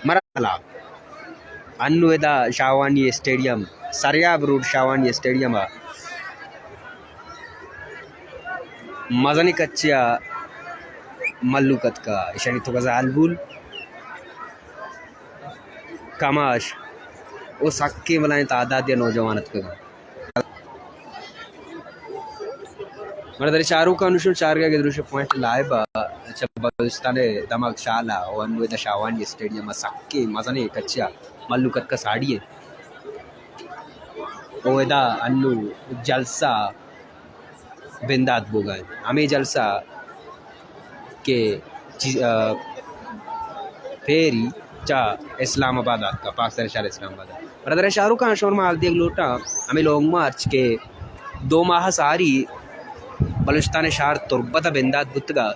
مرحلہ انو ادا شاہوانی اسٹیڈیم، سریاب روڈ شاہوانی اسٹیڈیم ءَ مزنیں کچے ءَ مھلوک اتکا، ایشانی توکا زالبول، کماش او سکیں بلائیں تعدادے ءَ نوجوان اتکگاں۔ مڑدر چاروکاں، انو شما چارگا کہ دروشم پوائنٹ لائیو ءَ چہ بلوچستان ءِ دمگ شال ءَ او انو ادا شاہوانی اسٹیڈیم ءَ سکیں مزنیں کچے ءَ مھلوک اتکا ساڑی ایں۔ او ادا انو جلسہ بندات بوگا ایں۔ ہمے جلسہ کہ چیز، آ، پیری چہ اسلام آباد آتکا، پاکستان شہر اسلام آباد۔ برادر شاہ رخ خان، شما ما حال دیگ لوٹاں، ہمے لانگ مارچ کہ دو ماہ ساری بلوچستان شہر تربت ءَ بندات بوتگا،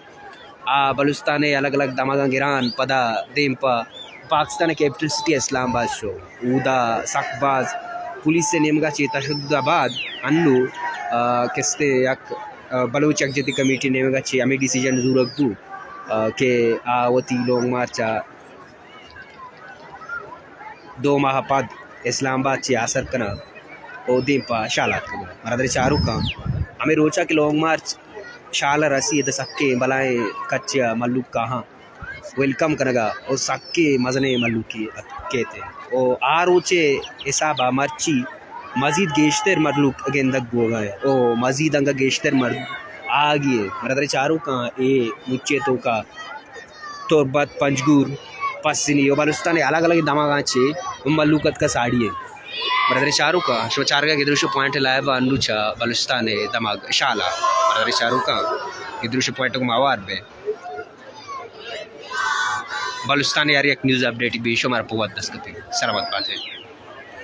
آ بلوچستان الگ الگ دمگاں گران، پدا دیم پہ پاکستان کیپٹل سٹی اسلام آباد شو۔ اودا سک باز پولیس ءِ نیمگا چہ تشدد ءَ بعد انو، آ، کستے یک، آ، بلوچ یکجہتی کمیٹی نیمگا چہ ہمے ڈیسیژن زورگ بو، آ، کہ آ وتی لانگ مارچ ءَ دو ماہ پد اسلام آباد چہ آسر کناں او دیم پہ شال ءَ اتکگاں۔ برادر چاروکاں، ہمے روچا کہ لانگ مارچ شال ءَ رسی، ادا سکیں بلائیں کچے ءَ مھلوک کاہاں ویلکم کنگا او سکیں مزنیں مھلوکے ات-، کیت۔ او آ روچے حساب ءَ مرچی مزید گیشتر مھلوک گندگ بوگا ایں۔ او مزید انگا گیشتر مرد آگی ایں۔ برادر چاروکاں، اے مچے توکا تربت، پنجگور، پسنی و بلوچستان الگ الگ دمگاں چہ مھلوک اتکا ساڑی ایں۔ برادر چاروکاں، شما چارگا کہ دروشم پوائنٹ لائیو ءَ انو چہ بلوچستان دمگ شال ءَ۔ برادر چاروکاں، کہ دروشم پوائنٹ گوں ما ہوار بے۔ بلوچستان ءِ ہر یک نیوز اپڈیٹ بی شمارا پہ وت دست کپی۔ سلامت بات ئے۔